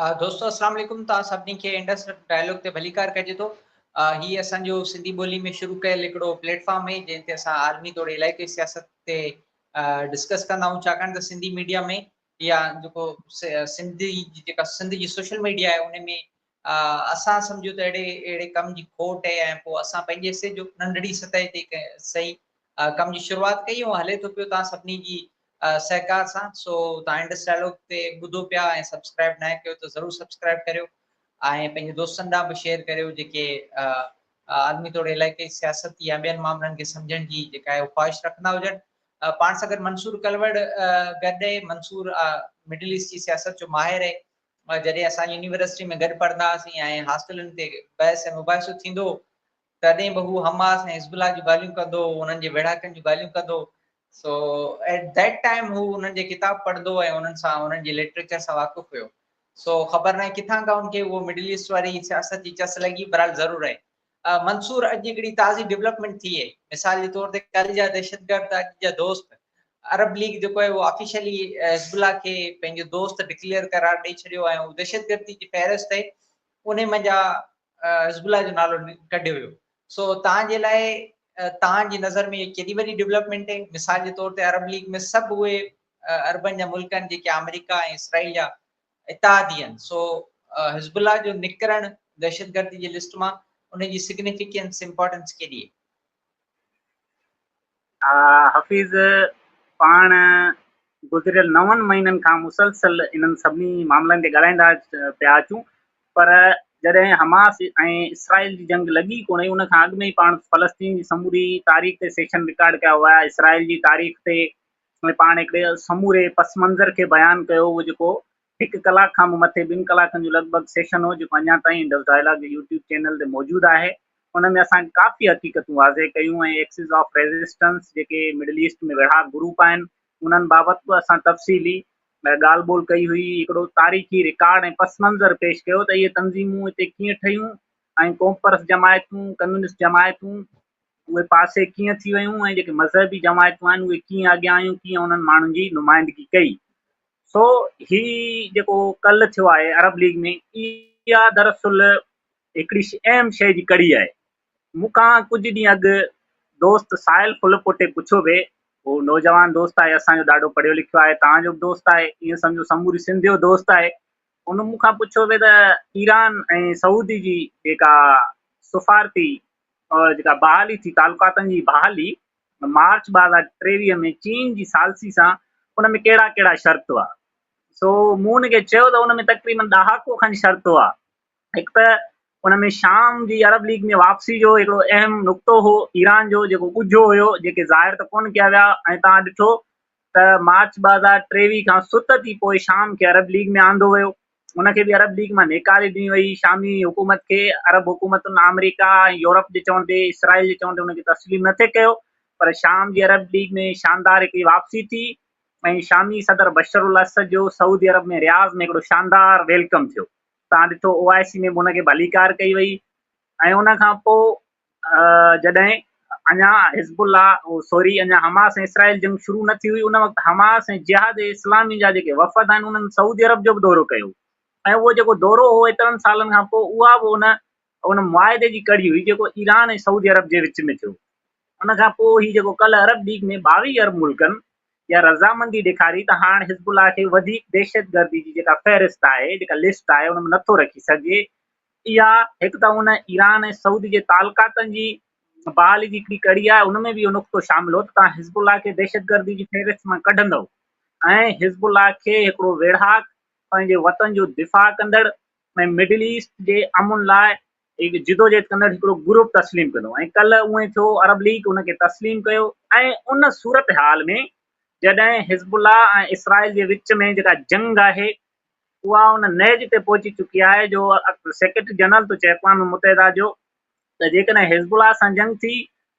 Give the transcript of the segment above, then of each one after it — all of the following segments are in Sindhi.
دوستو اسلام عليڪم توهان سڀني کي انڊس ڊائلاگ تي ڀليڪار ڪجي ٿو. هي اسان جو سنڌي ٻولي ۾ شروع ڪيل هڪڙو پليٽ فارم آهي جنهن تي اسان عالمي توڙي علائقائي سياست تي ڊسڪس ڪندا آهيون ڇاڪاڻ ته سنڌي ميڊيا ۾ يا جيڪو سنڌي جيڪا سنڌ جي سوشل ميڊيا آهي ان ۾ اسان سمجهو ته اهڙي اهڙي ڪم جي کوٽ آهي ۽ پوء اسان پنهنجي حصي جو ننڍڙي سطح تي صحيح ڪم جي شروعات ڪئي ۽ هلي ٿو پيو توهان سڀني جي سهڪار سان سو توهان انڊس ڊائلاگ تي ٻڌو پيا ۽ سبسڪرائب ناهي ڪيو ته ضرور سبسڪرائب ڪريو ۽ پنهنجي دوستن ڏانهن به شيئر ڪريو جيڪي عالمي توڙي علائقائي سياست يا ٻين معاملن کي سمجهڻ جي جيڪا آهي خواهش رکندا هجن. پاڻ سان گڏ منصور ڪلوڙ گڏ آهي. منصور مڊل ايسٽ جي سياست جو ماهر آهي. جڏهن اسان يونيورسٽي ۾ گڏ پڙهندا هئاسين ۽ هاسٽلن تي بحث ۽ مباحثو ٿيندو هو تڏهن به هو حماس ۽ حزب الله جون ڳالهيون ڪندو هو، انهن جي ويڙهاڪن جون ڳالهيون ڪندو هو. سو ايٽ that time هو انهن جي ڪتاب پڙهندو هو ۽ انهن سان انهن جي لٽريچر سان واقف هيو. سو خبر ناهي ڪٿان کان ان کي اهو مڊل ايسٽ واري سياست جي چس لڳي، بهرحال ضرور آهي. منصور اڄ هڪڙي تازي ڊولپمينٽ ٿي آهي. مثال جي طور تي ڪالهه جا دهشتگرد اڄ جا دوست عرب ليگ جيڪو آهي اهو آفيشلي حزب الله کي پنهنجو دوست ڊڪليئر قرار ڏئي ڇڏيو ۽ هو دهشتگردي جي فهرست آهي انهي منجهان حزب الله جو نالو ڪڍيو ويو. سو توهان جي لاء توهان جي نظر ۾ ڪيڏي وڏي ڊولپمينٽ آهي؟ مثال جي طور تي عرب ليگ ۾ سڀ اهي عربن جا ملڪ آهن جيڪي آمريڪا ۽ اسرائيل جا اتحادي آهن. سو حزب الله جو نڪرڻ دهشتگردي جي لسٽ مان ان جي سگنيفڪينس امپارٽنس ڪيڏي آهي؟ حفيظ پاڻ گذريل نون مهينن کان مسلسل انهن سڀني معاملن تي ڳالهائيندا پيا اچون پر جڏهن حماس ۽ اسرائيل جي جنگ لڳي ڪونه هئي ان کان اڳ ۾ ئي پاڻ فلسطين جي سموري تاريخ تي سيشن رڪارڊ ڪيا هئا، اسرائيل جي تاريخ تي پاڻ هڪڙي سموري پس منظر کي بيان ڪيو هو جيڪو هڪ ڪلاڪ کان به مٿي ٻن ڪلاڪن جو لڳ ڀڳ سيشن هو جيڪو اڃا تائين انڊس ڊائلاگ جي يوٽيوب چينل تي موجود آهي. ان ۾ اسان ڪافي حقيقتون واضح ڪيون ۽ ايڪسز آف ريزسٽنس جيڪي مڊل ايسٽ ۾ ويڙهاڪ گروپ آهن انهن بابت به اسان تفصيلي ڳالهه ٻولهه ڪئي هئي. هڪڙو تاريخي رڪارڊ ۽ پس منظر پيش ڪيو ته اهي تنظيمون هتي ڪيئن ٺهيون ۽ قومپرست جماعتون، ڪميونسٽ جماعتون اهي پاسي ڪيئن ٿي ويون ۽ جيڪي مذهبي جماعتون آهن اهي ڪيئن اڳيان آيون، ڪيئن انهن ماڻهن جي نمائندگي ڪئي. سو هي جيڪو ڪل ٿيو آهي عرب ليگ ۾ اها دراصل هڪڙي اهم شيء جي ڪڙي آهي. مون کان ڪجهه ڏينهن اڳ دوست ساحل ڦلپوٽي پڇيو به هو نوجوان دوست آهي اسان جو ڏاڍو پڙهيو لکيو آهي توهان جو به دوست آهي ائين سمجهو سموري سنڌ جو دوست آهي ان مون کان پڇيو به ته ايران ۽ سعودي جي جيڪا سفارتي جيڪا بحالي ٿي تعلقاتن جي بحالي مارچ 2023 ۾ چين جي ثالثي سان ان ۾ ڪهڙا ڪهڙا شرط هئا؟ سو مون ان کي چيو ته ان ۾ تقريبن ڏهاڪو کن شرط هئا. هڪ ته ان ۾ شام جي عرب ليگ ۾ واپسي جو هڪڙو اهم نقطو هو ايران جو جيڪو ڳجهو هيو جيڪي ظاهر ته ڪونه ڪيا ويا ۽ توهان ڏٺو ته مارچ 2023 کان ستت ئي پوء شام کي عرب ليگ ۾ آندو ويو. ان کي به عرب ليگ مان نيڪالي ڏني وئي، شامي حڪومت کي عرب حڪومتن آمريڪا ۽ يورپ جي چوڻ تي اسرائيل جي چوڻ تي ان کي تسليم نه ٿي ڪيو پر شام جي عرب ليگ ۾ شاندار هڪڙي واپسي ٿي ۽ شامي صدر بشر الاسد جو سعودي عرب ۾ رياض ۾ هڪڙو شاندار welcome ٿيو تان ڏٺو او آء سي ۾ به ان کي ڀليڪار ڪئي وئي ۽ ان کان پوء جڏهن اڃا حزب الله سوري اڃا حماس ۽ اسرائيل جنگ شروع نه ٿي هئي ان وقت حماس ۽ جهاد اسلامي جا جيڪي وفد آهن انهن سعودي عرب جو به دورو ڪيو ۽ اهو جيڪو دورو هو ايترن سالن کان پوء اها به ان ان معاهدي جي ڪڙي هئي جيڪو ايران ۽ سعودي عرب جي وچ ۾ ٿيو ان کان پوء هي جيڪو ڪلهه عرب ليگ ۾ 22 عرب ملڪن يا رضامندي ڏيکاري ته هاڻ حزب الله کي وڌيڪ دهشتگردي جي جيڪا فهرست آهي جيڪا لسٽ آهي ان ۾ نٿو رکي سگهجي اها هڪ ته ان ايران ۽ سعودي جي تعلقاتن جي بحالي جي هڪڙي ڪڙي آهي ان ۾ به اهو نقطو شامل هو ته توهان حزب الله کي دهشتگردي جي فهرست مان ڪڍندؤ ۽ حزب الله کي هڪڙو ويڙهاڪ پنهنجي وطن جو دفاع ڪندڙ ۽ مڊل ايسٽ جي امن لاء هڪ جدوجهد ڪندڙ هڪڙو گروپ تسليم ڪندو ۽ ڪلهه اونئين ٿيو عرب ليگ ان کي تسليم ڪيو ۽ ان صورتحال ۾ جڏهن حزب الله ۽ اسرائيل جي وچ ۾ جيڪا جنگ آهي اها ان نهج تي پهچي چڪي آهي جو سيڪريٽري جنرل ٿو چئي اقوام متحده جو ته جيڪڏهن حزب الله سان جنگ ٿي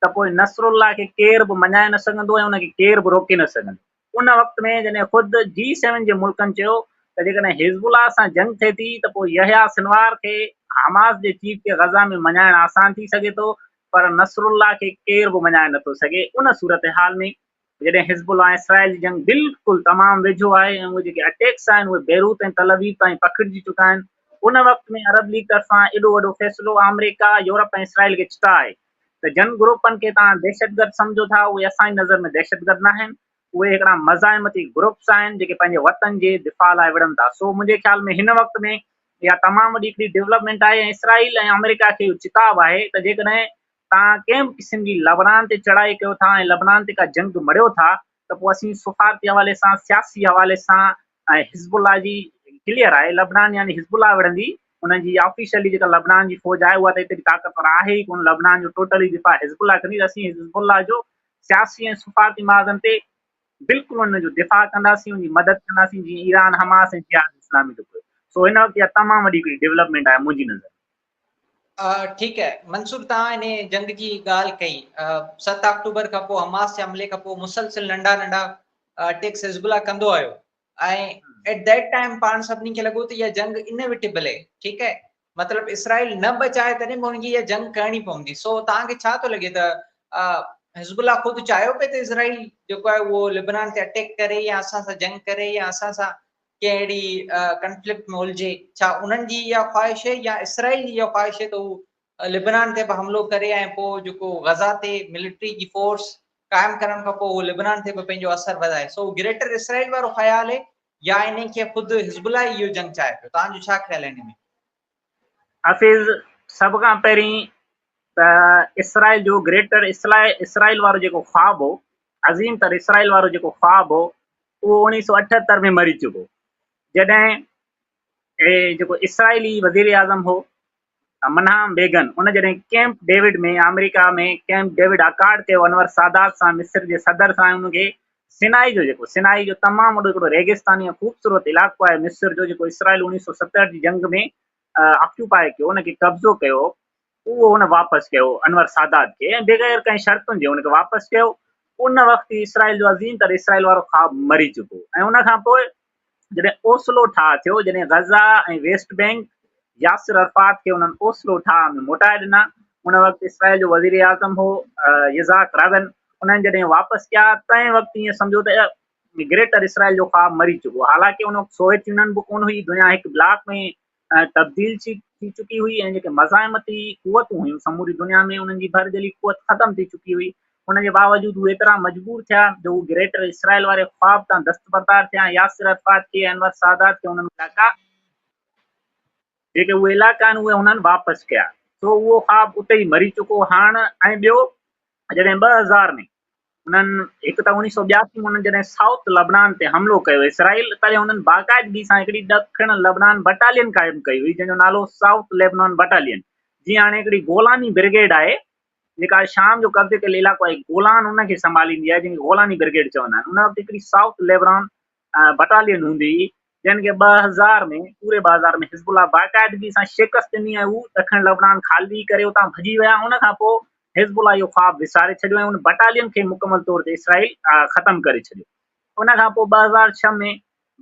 ته پوء نصر الله کي ڪير به مڃائي نه سگهندو ۽ ان کي ڪير به روڪي نه سگهندو. ان وقت ۾ جڏهن خود جي سيون جي ملڪن چيو ته جيڪڏهن حزب الله سان جنگ ٿئي ٿي ته پوء يحيٰ سنوار کي حماس جي چيف کي غزه ۾ مڃائڻ آسان ٿي سگهي ٿو پر نصر الله کي ڪير به مڃائي نه ٿو سگهي ان صورتحال ۾ جڏهن حزب الله ۽ اسرائيل جي جنگ بلڪل تمام ويجهو آهي ۽ اهي جيڪي اٽيڪس آهن اهي بيروت ۽ تل ابيب تائين پکڙجي چڪا آهن، ان وقت ۾ عرب ليگ طرفان ايڏو وڏو فيصلو آمريڪا، يورپ ۽ اسرائيل کي چتاء آهي ته جن گروپن کي توهان دهشتگرد سمجهو ٿا اهي اسان جي نظر ۾ دهشتگرد ناهن، اهي هڪڙا مزاحمتي گروپس آهن جيڪي پنهنجي وطن جي دفاع لاء وڙهن ٿا. سو منهنجي خيال ۾ هن وقت ۾ اها تمام وڏي هڪڙي ڊولپمينٽ آهي ۽ اسرائيل ۽ آمريڪا کي اهو چتاء به آهي ته جيڪڏهن توهان ڪنهن به قسم جي لبنان تي چڙهائي ڪيو ٿا ۽ لبنان تي ڪا جنگ مڙهيو ٿا ته پوء اسين سفارتي حوالي سان، سياسي حوالي سان ۽ حزب الله جي ڪليئر آهي لبنان يعني حزب الله وڙهندي انهن جي آفيشلي جيڪا لبنان جي فوج آهي اها ته ايتري طاقتور آهي ئي ڪونه لبنان جو ٽوٽلي دفاع حزب الله ڪندي ته اسين حزب الله جو سياسي ۽ سفارتي محاذن تي بلڪل ان جو دفاع ڪنداسين ان جي مدد ڪنداسين جيئن ايران حماس ۽ جهاد اسلامي جو ڪيو سو هن وقت اها تمام وڏي هڪڙي ڊولپمينٽ آهي منهنجي نظر ۾. ٺيڪ آهي منصور توهان انهي جنگ جي ڳالهه ڪئي 7 آڪٽوبر کان پوء حماس جي حملي کان پوء مسلسل ننڍا ننڍا اٽيڪس حزب الله ڪندو آيو ۽ ايٽ that time پاڻ سڀني کي لڳو ته اها جنگ انويٽيبل آهي ٺيڪ آهي مطلب اسرائيل نه به چاهي تڏهن به هن کي اها جنگ ڪرڻي پوندي سو توهان کي ڇا ٿو لڳي ته حزب الله خود چاهيو پئي ته اسرائيل جيڪو آهي اهو لبنان تي اٽيڪ ڪري يا اسان سان جنگ ڪري يا اسان سان ڪنهن اهڙي ڪنفلڪٽ ۾ الجهي، ڇا انهن جي اها خواهش آهي يا اسرائيل جي اها خواهش آهي ته هو لبنان تي به حملو ڪري ۽ پوء جيڪو غزه تي ملٽري جي فورس قائم ڪرڻ کان پوء هو لبنان تي به پنهنجو اثر وڌائي، سو گريٽر اسرائيل وارو خيال آهي يا انهي کي خود حزب الله ئي اهو جنگ چاهي پيو، توهان جو ڇا خيال آهي انهي ۾؟ حفيظ، سڀ کان پهرين ته اسرائيل جو گريٽر اسرائيل وارو جيڪو خواب هو، عظيم تر اسرائيل وارو جيڪو خواب هو، اهو 1978 ۾ مري چڪو، جڏهن جيڪو اسرائيلي وزيراعظم هو منهام بيگن، ان جڏهن ڪيمپ ڊيوڊ ۾ آمريڪا ۾ ڪيمپ ڊيوڊ اڪارڊ ڪيو انور سادات سان، مصر جي صدر سان، ان کي سنائي جو جيڪو سنائي جو تمام وڏو هڪڙو ريگستاني ۽ خوبصورت علائقو آهي مصر جو، جيڪو اسرائيل 1967 جي جنگ ۾ آڪيوپائي ڪيو، ان کي قبضو ڪيو، اهو هن واپس ڪيو انور سادات کي ۽ بغير ڪنهن شرطن جي ان کي واپس ڪيو. ان وقت ئي اسرائيل جو عظيم تر اسرائيل وارو خواب مري چڪو ۽ ان کان پوء جڏهن اوسلو ٺاهه ٿيو، جڏهن Gaza ۽ West Bank Yasser Arafat کي انهن اوسلو ٺاهه ۾ موٽائي ڏنا، ان وقت اسرائيل جو وزيراعظم هو يزاڪ رابن، انهن جڏهن واپس ڪيا تنهن وقت ائين سمجهو ته گريٽر اسرائيل جو خواب مري چڪو، حالانڪه ان وقت سوويت يونين به ڪونه هئي، دنيا هڪ بلاڪ ۾ تبديل ٿي چڪي هئي ۽ جيڪي مزاحمتي قوتون هيون سموري دنيا ۾ انهن جي ڀرجهلي قوت ختم ٿي چڪي هئي، ان جي باوجود هو ايترا مجبور ٿيا جو هو گريٽر اسرائيل واري خواب تان دستبردار ٿيا ۽ ياسر عرفات کي ۽ انور سادات کي انهن علائقا جيڪي اهي علائقا آهن اهي انهن واپس ڪيا، سو اهو خواب اتي ئي مري چڪو هاڻ ۽ ٻيو جڏهن 2000 ۾ انهن هڪ ته 1982 ۾ انهن جڏهن سائوٿ لبنان تي حملو ڪيو اسرائيل تڏهن انهن باقاعدگي سان هڪڙي ڏکڻ لبنان بٽالين قائم ڪئي هئي جنهن جو نالو سائوٿ ليبنان بٽالين جيئن هاڻي هڪڙي گولاني برگيڊ آهي جيڪا شام جو قبضي ڪيل علائقو آهي گولان ان کي سنڀاليندي آهي جنهن کي گولاني برگيڊ چوندا آهن ان وقت هڪڙي سائوٿ ليبنان بٽالين هوندي هئي، جنھن کي 2000 ۾ پوري 2000 ۾ حزب الله باقاعدگي سان شڪست ڏني ۽ هو ڏکڻ لبنان خالي ڪري اتان ڀڄي ويا. ان کان پوء حزب الله اهو خواب وساري ڇڏيو ۽ ان بٽالين کي مڪمل طور تي اسرائيل ختم ڪري ڇڏيو. ان کان پوء 2006 ۾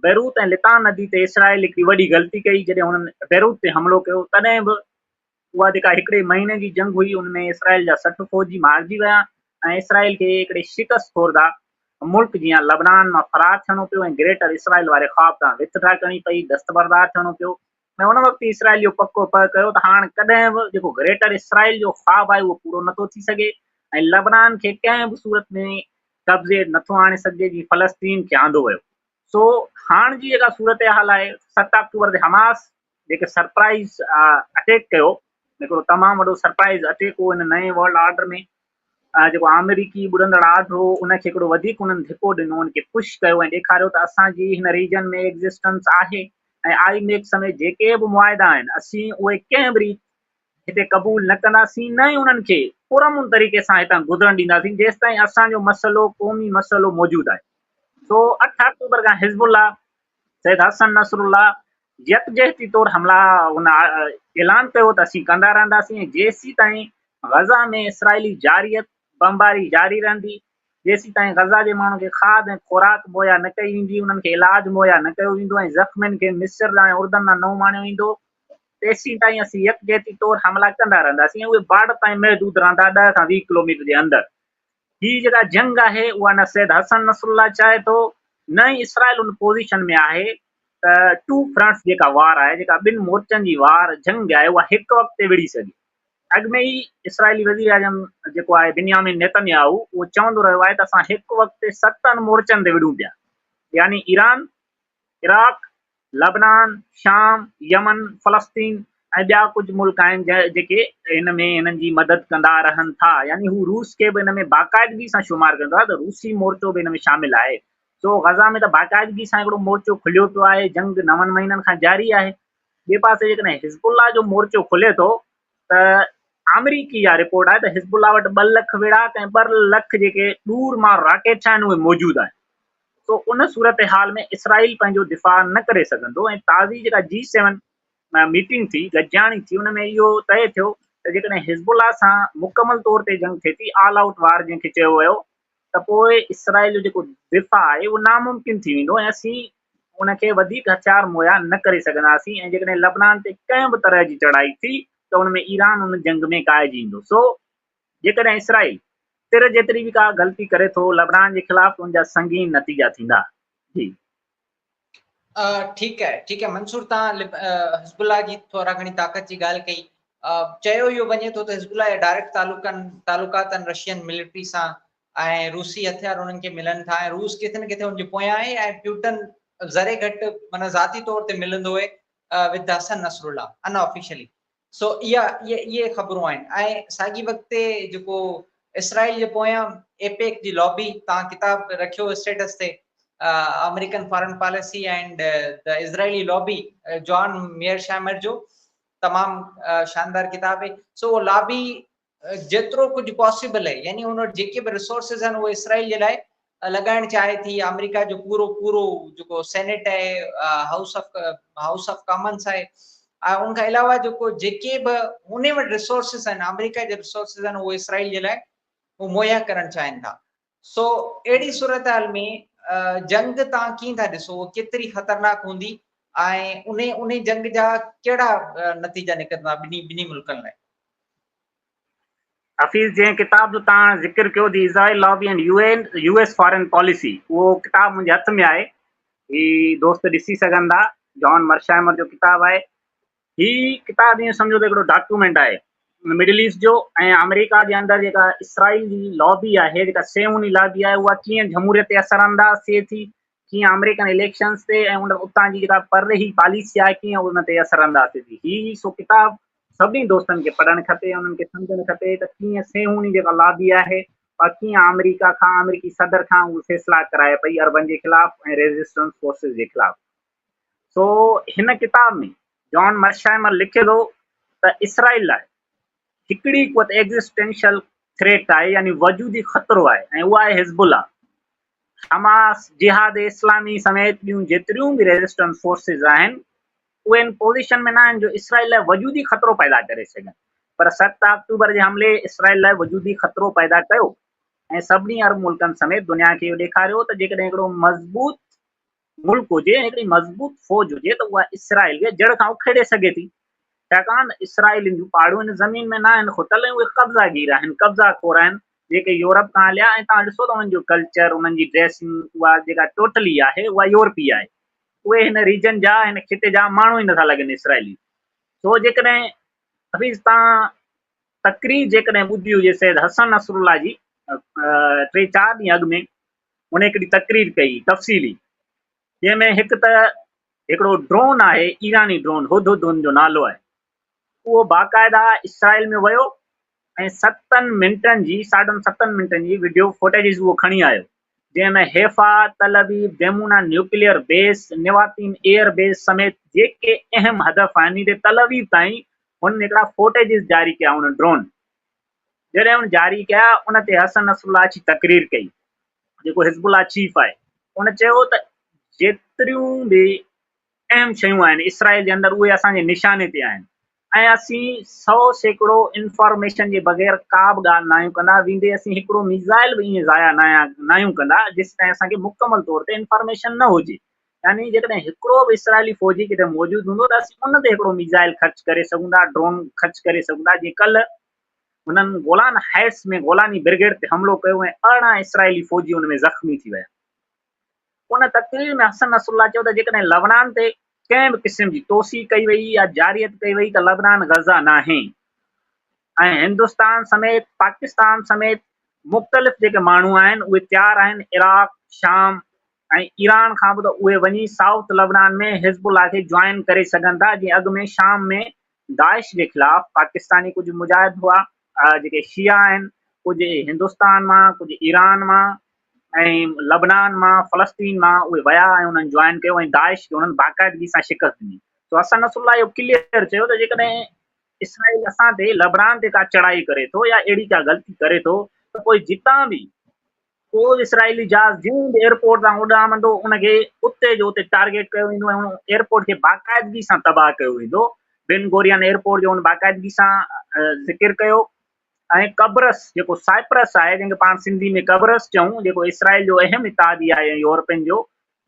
بيروت ۽ لتان ندي تي اسرائيل هڪڙي وڏي غلطي ڪئي، جڏهن هنن بيروت تي حملو ڪيو، تڏهن به اها جيڪا هڪڙي مهيني جي جنگ هئي ان ۾ اسرائيل جا 60 فوجي مارجي ويا ۽ اسرائيل کي هڪڙي شڪست خورده ملڪ جيان لبنان مان فرار ٿيڻو پيو ۽ گريٽر اسرائيل واري خواب تان وٿ ڊرا ڪرڻي پئي، دستبردار ٿيڻو پيو ۽ ان وقت ئي اسرائيل اهو پڪو پهه ڪيو ته هاڻ ڪڏهن به جيڪو گريٽر اسرائيل جو خواب آهي اهو پورو نٿو ٿي سگهي ۽ لبنان کي ڪنهن به صورت ۾ قبضي هيٺ نٿو آڻي سگهجي جيئن فلسطين کي آندو ويو. سو هاڻ جي جيڪا صورتحال آهي 7 آڪٽوبر تي حماس جيڪي سرپرائز اٽيڪ ڪيو هڪڙو تمام وڏو سرپرائز اٽيڪ هو ان نئين ورلڊ آرڊر ۾ جيڪو آمريڪي ٻڏندڙ آرڊر هو ان کي هڪڙو وڌيڪ انهن ڌڪو ڏنو ان کي پش ڪيو ۽ ڏيکاريو ته اسان جي هن ريجن ۾ ايگزسٽنس آهي ۽ I M F سميت جيڪي به معاهدا آهن اسين اهي ڪنهن به ريت هتي قبول نه ڪنداسين نه ئي انهن کي پرامن طريقي سان هتان گذرڻ ڏينداسين جيستائين اسان جو مسئلو قومي مسئلو موجود آهي سو 8 آڪٽوبر کان حزب الله سيد حسن نصر الله يڪجهتي طور حملا هن اعلان ڪيو ته اسين ڪندا رهنداسين ۽ جيسيتائين غزه ۾ اسرائيلي جارحيت، بمباري جاري رهندي، جيسيتائين غزه جي ماڻهن کي کاڌ ۽ خوراڪ مهيا نه ڪئي ويندي، انهن کي علاج مهيا نه ڪيو ويندو ۽ زخمين کي مصر ڏانهن ۽ اردن ڏانهن نه اماڻيو ويندو، تيسيتائين اسين يڪجهتي طور حملا ڪندا رهنداسين ۽ اهي بارڊر تائين محدود رهندا، 10 کان 20 ڪلوميٽر جي اندر. هي جيڪا جنگ آهي اها نه سيد حسن نصرالله چاهي ٿو نه ئي اسرائيل ان پوزيشن ۾ آهي ته ٽو فرنٽس جيڪا وار آهي، جيڪا ٻن مورچن جي وار جنگ آهي، اها هڪ وقت تي وڙهي سگهي. اڳ ۾ ئي اسرائيلي وزيراعظم جيڪو آهي بنيامين نيتنياهو اهو چوندو رهيو آهي ته اسان هڪ وقت تي ستن مورچن تي وڙهون پيا يعني ايران، عراق، لبنان، شام، يمن، فلسطين ۽ ٻيا ڪجهه ملڪ آهن جيڪي هن ۾ هنن جي مدد ڪندا رهن ٿا يعني هو روس کي به ان ۾ باقاعدگي سان شمار ڪندو آهي ته روسي مورچو به ان ۾ شامل آهي. سو غزه ۾ ته باقاعدگي سان هڪڙو مورچو کليو پيو آهي، جنگ نون مهينن کان جاري آهي. ٻئي پاسي جيڪڏهن حزب الله جو مورچو کلي ٿو ته آمريڪي جا رپورٽ آهي ته حزب الله وٽ ٻه لک ويڙهاڪ ۽ ٻه لک جيڪي ڏور مان راڪيٽس آهن اهي موجود آهن. سو ان صورتحال ۾ اسرائيل پنهنجو دفاع نه ڪري سگهندو ۽ تازي جيڪا جي سيون ميٽنگ ٿي، گڏجاڻي ٿي، ان ۾ اهو طئي ٿيو ته جيڪڏهن حزب الله سان مڪمل طور تي جنگ ٿئي ٿي، آل آئوٽ وار جنهن کي چيو ويو، ته پوء اسرائيل جو جيڪو دفاع آهي اهو ناممڪن ٿي ويندو ۽ اسين ان کي وڌيڪ هٿيار مهيا نه ڪري سگهنداسين ۽ جيڪڏهن لبنان تي ڪنهن به طرح جي چڙهائي ٿي ته ان ۾ ايران ان جنگ ۾ ڪاهجي ايندو. سو جيڪڏهن اسرائيل تر جيتري به ڪا غلطي ڪري ٿو لبنان جي خلاف ته ان جا سنگين نتيجا ٿيندا. جي. ٺيڪ آهي ٺيڪ آهي منصور تان حزب الله جي ٿورا گهڻي طاقت جي ڳالهه ڪئي چيو اهو وڃي ٿو ته حزب الله جا ڊائريڪٽ تعلقن تعلقات آهن رشين ملٽري سان ۽ روسي هٿيار انهن کي ملن ٿا ۽ روس ڪٿي نه ڪٿي ان جي پويان آهي ۽ پيوٽن ذري گهٽ معنيٰ ذاتي طور تي ملندو آهي ود حسن نصر الله ان آفيشلي سو اها اهي خبرون آهن ۽ ساڳي وقت تي جيڪو اسرائيل جي پويان ايپيڪ جي لابي تان ڪتاب رکيو اسٽيٽس تي American foreign policy and the Israeli lobby John Mearsheimer جو تمام شاندار ڪتاب آهي. سو لابي جيترو ڪجهه پاسيبل آهي يعني ان وٽ جيڪي به ريسورسز آهن اهي اسرائيل جي لاء لڳائڻ چاهي ٿي. آمريڪا جو پورو پورو جيڪو سينيٽ آهي، house of house of Commines آهي ۽ ان کان علاوه جيڪو جيڪي به ان وٽ ريسورسز آهن، آمريڪا جا ريسورسز آهن، اهي اسرائيل جي لاء هو مهيا ڪرڻ چاهين ٿا. سو اهڙي صورتحال ۾ جنگ تان ڪيئن ٿا ڏسو، اهو ڪيتري خطرناڪ هوندي ۽ انهي انهي جنگ جا ڪهڙا نتيجا نڪرندا ٻنهي ٻنهي ملڪن لاء؟ حفيظ جنهن ڪتاب جو توهان ذڪر ڪيو the Israel lobby and U N U S foreign policy اهو ڪتاب منهنجي هٿ ۾ آهي، هي دوست ڏسي سگهن ٿا، جان مرشائمر جو ڪتاب آهي. هي ڪتاب ائين سمجهو ته هڪڙو ڊاڪيومينٽ آهي مڊل ايسٽ جو ۽ آمريڪا جي اندر جيڪا اسرائيل جي لابي آهي، جيڪا سيهوني لابي آهي، اها ڪيئن جمهوريت تي اثر انداز ٿئي ٿي، ڪيئن آمريڪن اليڪشنز تي ۽ ان اتان جي جيڪا پرڏيهي پاليسي آهي ڪيئن ان تي اثر انداز ٿئي ٿي. هي سو ڪتاب سڀني دوستن کي پڙهڻ کپي، انهن کي سمجهڻ کپي ته ڪيئن سيهوني جيڪا لابي آهي اها ڪيئن آمريڪا کان آمريڪي صدر کان اهي فيصلا ڪرائي پئي عربن جي خلاف ۽ ريزسٽنس فورسز جي خلاف. سو هن ڪتاب ۾ جان مرشائمر لکي ٿو ته اسرائيل لاء هڪڙي قوت ايگزسٽينشل ٿريٽ آهي يعني وجودي خطرو آهي ۽ اها آهي حزب الله. حماس، جهاد اسلامي سميت ٻيون جيتريون به ريزسٽنس فورسز آهن اهي ان پوزيشن ۾ ناهن جو اسرائيل لاء وجودي خطرو پيدا ڪري سگهن پر 7 آڪٽوبر جي حملي اسرائيل لاء وجودي خطرو پيدا ڪيو ۽ سڀني عرب ملڪن سميت دنيا کي اهو ڏيکاريو ته جيڪڏهن هڪڙو مضبوط ملڪ هجي ۽ هڪڙي مضبوط فوج هجي ته اها اسرائيل کي جڙ کان اکيڙي سگهي ٿي، ڇاڪاڻ ته اسرائيلين جون پاڙون هن زمين ۾ ناهن کتل ۽ اهي قبضا گير آهن، قبضا خور آهن، جيڪي يورپ کان هليا ۽ توهان ڏسو ته انهن جو ڪلچر، انهن جي ڊريسنگ اها جيڪا ٽوٽلي آهي اها يورپي آهي. اهي هن ريجن جا، هن خطي جا ماڻهو ئي نٿا لڳن اسرائيلي. سو جيڪڏهن حفيظ توهان تقرير جيڪڏهن ٻڌي هجي سيد حسن نصرالله جي ٽي چار ڏينهن اڳ ۾ هن هڪڙي تقرير ڪئي تفصيلي، جنهن ۾ هڪ ته هڪڙو ڊرون آهي ايراني ڊرون هد هد هن جو نالو آهي، اهو باقاعده اسرائيل ۾ ويو ۽ ستن منٽن جي ساڍن ستن منٽن جي وڊيو فوٽيجز اهو کڻي آيو، جنهن ۾ Haifa, Tel Aviv, Dimona nuclear base, Nevatim air base سميت جيڪي اهم هدف آهن ايندي تل ابيب تائين هن هڪڙا فوٽيجز جاري ڪيا ان ڊرون. جڏهن هن جاري ڪيا ان تي حسن نصرالله اچي تقرير ڪئي جيڪو حزب الله چيف آهي، ان چيو ته جيتريون به اهم شيون آهن اسرائيل جي اندر اهي اسان جي نشاني تي آهن ۽ اسين 100% انفارميشن جي بغير ڪا به ڳالهه ناهيون ڪندا، ويندي اسين هڪڙو ميزائل به ائين ضايع ناهيون ڪندا جيستائين اسان کي مڪمل طور تي انفارميشن نه هجي، يعني جيڪڏهن هڪڙو به اسرائيلي فوجي ڪٿي موجود هوندو ته اسين ان تي هڪڙو ميزائل خرچ ڪري سگهون ٿا، ڊرون خرچ ڪري سگهون ٿا، جيئن ڪلهه انهن گولان هائٽس ۾ گولاني برگيڊ تي حملو ڪيو ۽ 18 اسرائيلي فوجي ان ۾ زخمي ٿي ويا. ان تقرير ۾ حسن نصرالله چيو ته جيڪڏهن لبنان تي ڪنهن به قسم جي توسيع ڪئي وئي يا جارحيت ڪئي وئي ته لبنان غزه ناهي ۽ هندستان سميت پاڪستان سميت مختلف جيڪي ماڻهو آهن اهي تيار آهن عراق، شام ۽ ايران کان به ته اهي وڃي سائوٿ لبنان ۾ حزب الله کي جوائن ڪري سگهن ٿا جيئن اڳ ۾ شام ۾ داعش جي خلاف پاڪستاني ڪجهه مجاهد هئا جيڪي شيعا آهن ڪجهه هندستان مان ڪجهه ايران مان ۽ لبنان مان فلسطين مان اهي ويا ۽ انهن جوائن ڪيو ۽ داعش کي انهن باقاعدگي سان شڪست ڏني سو حسن نصر الله اهو ڪليئر چيو ته جيڪڏهن اسرائيل اسان تي لبنان تي ڪا چڙهائي ڪري ٿو يا اهڙي ڪا غلطي ڪري ٿو ته پوء جتان به ڪو به اسرائيلي جهاز جنهن به ايئرپورٽ تان اڏامندو ان کي اتي جو اتي ٽارگيٽ ڪيو ويندو ۽ ان ايئرپورٽ کي باقاعدگي سان تباهه ڪيو ويندو. بن گوريان ايئرپورٽ جو هن باقاعدگي سان ذڪر ڪيو ۽ قبرص جيڪو سائپرس آهي جنهن کي پاڻ سنڌي ۾ قبرص چئون جيڪو اسرائيل جو اهم اتحادي آهي ۽ يورپين جو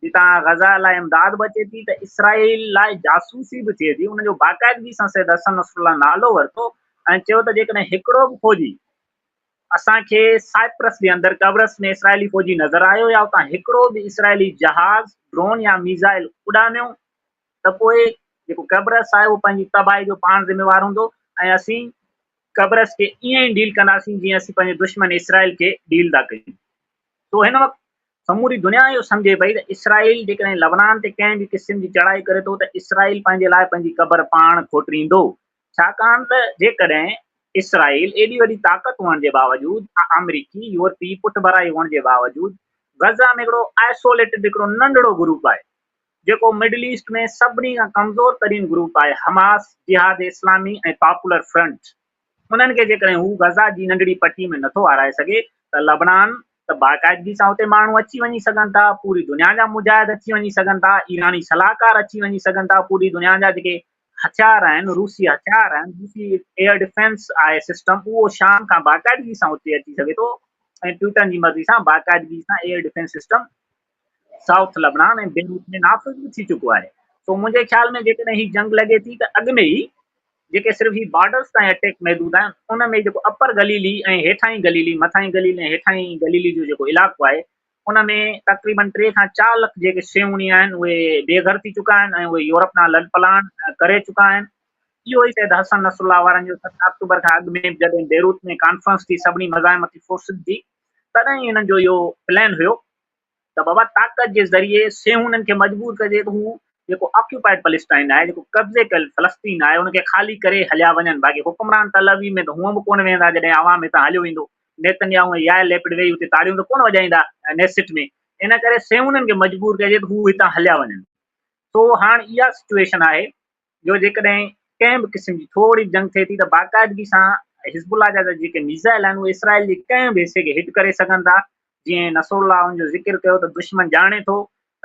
جتان غزه لاء امداد به اچي ٿي ته اسرائيل لاء جاسوسي به ٿئي ٿي ان جو باقاعدگي سان سيد حسن نصرالله نالو ورتو ۽ چيو ته جيڪڏهن هڪڙو به فوجي اسان کي سائپرس جي اندر قبرص ۾ اسرائيلي فوجي نظر آيو يا اتان هڪڙو به اسرائيلي جهاز، ڊرون يا ميزائل اڏاميو ته پوء جيڪو قبرص آهي اهو پنهنجي تباهي جو پاڻ ذميوار هوندو ۽ اسين قبرص کي ائين ئي ڊيل ڪنداسين جيئن اسين پنهنجي دشمن اسرائيل کي ڊيل ٿا ڪيون. سو هن وقت سموري دنيا اهو سمجهي پئي ته اسرائيل جيڪڏهن لبنان تي ڪنهن به قسم جي چڙهائي ڪري ٿو ته اسرائيل پنهنجي لاء پنهنجي قبر پاڻ کوٽريندو ڇاڪاڻ ته جيڪڏهن اسرائيل ايڏي وڏي طاقت هئڻ جي باوجود آمريڪي يورپي پٺڀرائي هئڻ جي باوجود غزه ۾ هڪڙو آئسوليٽڊ هڪڙو ننڍڙو گروپ آهي جيڪو مڊل ايسٽ ۾ سڀني کان ڪمزور ترين گروپ آهي حماس، جهاد اسلامي ۽ پاپولر فرنٽ انهن کي جيڪڏهن هو غزه جي ننڍڙي پٽي ۾ نٿو هارائي سگهي ته لبنان ته باقاعدگي سان اتي ماڻهو اچي وڃي سگهن ٿا، پوري دنيا جا مجاهد اچي وڃي سگهن ٿا، ايراني صلاحڪار اچي وڃي سگهن ٿا، پوري دنيا جا جيڪي هٿيار آهن، روسي هٿيار آهن، روسي ايئر ڊفينس آهي سسٽم اهو شام کان باقاعدگي سان اتي اچي سگهي ٿو ۽ پيوٽن جي مرضي سان باقاعدگي سان air defence system south Lebanon ۽ Beirut ۾ نافذ به ٿي چڪو آهي. سو منهنجي خيال ۾ جيڪڏهن هي جنگ لڳي ٿي ته اڳ ۾ ئي جيڪي صرف هي بارڊرز تائين اٽيڪ محدود آهن ان ۾ جيڪو اپر گليلي ۽ هيٺائين گليلي، مٿائين گليلي ۽ هيٺائين گليلي جو جيڪو علائقو آهي ان ۾ تقريبن 3 کان 4 لک جيڪي صيهوني آهن اهي بي گهر ٿي چڪا آهن ۽ اهي يورپ ڏانهن لڏپلاڻ ڪري چڪا آهن. اهو ئي سيد حسن نصرالله وارن جو 7 آڪٽوبر کان اڳ ۾ به جڏهن بيروت ۾ ڪانفرنس ٿي سڀني مزاحمتي فورسز جي تڏهن ئي هنن جو اهو پلان هيو ته بابا طاقت جي ذريعي صيهونين کي مجبور ڪجي ته هو جيڪو آڪيوپائيڊ پلسٽائن آهي، جيڪو قبضي ڪيل فلسطين آهي، ان کي خالي ڪري هليا وڃن. باقي حڪمران تل ابيب ۾ ته هونء به ڪونه ويهندا جڏهن عوام هتان هليو ويندو. نيتن ياهو ۽ يائر ليپڊ ويهي اتي تاڙيون ته ڪونه وڄائيندا نيسٽ ۾. ان ڪري صيهونين کي مجبور ڪجي ته هو هتان هليا وڃن. سو هاڻ اها سچوئيشن آهي جو جيڪڏهن ڪنهن به قسم جي ٿوري به جنگ ٿئي ٿي ته باقاعدگي سان حزب الله جا جيڪي ميزائل آهن اهي اسرائيل جي ڪنهن به حصي کي هٽ ڪري سگهن ٿا جيئن نصر الله ان جو ذڪر ڪيو ته دشمن ڄاڻي ٿو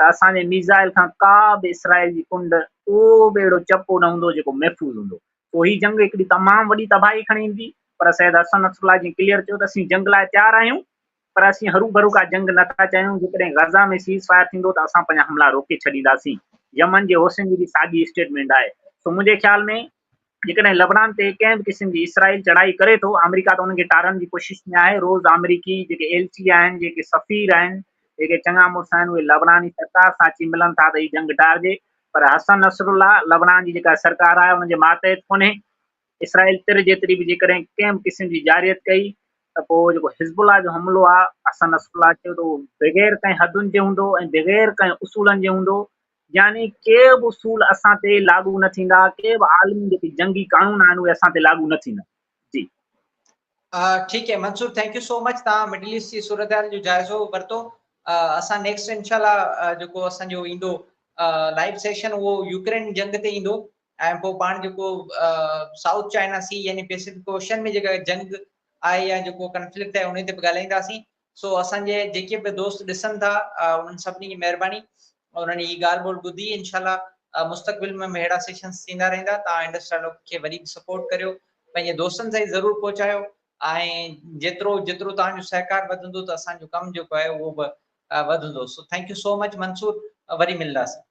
ته اسان جي ميزائل کان ڪا به اسرائيل جي ڪنڊ ڪو به اهڙو چپو نه هوندو جيڪو محفوظ هوندو سو هي جنگ هڪڙي تمام وڏي تباهي کڻي ايندي پر سيد حسن نصر الله جيئن ڪليئر چيو ته اسين جنگ لاء تيار آهيون پر اسين هروڀرو ڪا جنگ نه ٿا چاهيون، جيڪڏهن غزه ۾ سيز فائر ٿيندو ته اسان پنهنجا حملا روڪي ڇڏينداسين، يمن جي حوثين جي به ساڳي اسٽيٽمينٽ آهي، سو منهنجي خيال ۾ جيڪڏهن لبنان تي ڪنهن به قسم جي اسرائيل چڙهائي ڪري ٿو، آمريڪا ته انهن کي ٽارڻ جي ڪوشش ۾ آهي، روز آمريڪي جيڪي ايلچي آهن، جيڪي سفير آهن، جيڪي چڱا مڙس آهن اهي لبناني سرڪار سان اچي ملن ٿا ته هي جنگ ٽارجي، پر حسن نصرالله لبنان جي جيڪا سرڪار آهي ان جي ماتحت ڪونهي، اسرائيل تر جيتري به جيڪڏهن ڪنهن به قسم جي جارحيت ڪئي ته پوء جيڪو حزب الله جو حملو آهي حسن نصر الله چيو ته اهو بغير ڪنهن حدن جي هوندو ۽ بغير ڪنهن اصولن جي هوندو يعني ڪي به اصول اسان تي لاڳو نه ٿيندا ڪي به عالمي جيڪي جنگي قانون آهن اهي اسان تي لاڳو نه ٿيندا جي. ٺيڪ هي Mansoor thank you so much توهان مڊل ايسٽ جي صورتحال جو جائزو ورتو اسان نيڪسٽ انشاء الله جيڪو اسان جو ايندو لائيو سيشن اهو يوڪرين جنگ تي ايندو ۽ پوء پاڻ جيڪو سائوٿ چائنا سي يعني پيسفڪ اوشن ۾ جيڪا جنگ آهي يا جيڪو ڪنفلڪٽ آهي ان تي به ڳالهائينداسين سو اسان جي جيڪي به دوست ڏسن ٿا انهن سڀني جي مهرباني انهن هي ڳالهه ٻولهه ٻڌي انشاء الله مستقبل ۾ به اهڙا سيشنز ٿيندا رهندا تان انڊس ڊائلاگ کي وري به سپورٽ ڪريو پنهنجي دوستن تائين ضرور پهچايو ۽ جيترو جيترو توهان جو سهڪار وڌندو ته اسان جو ڪم جيڪو آهي اهو به وڌندو so thank you so much Mansoor وري ملنداسين.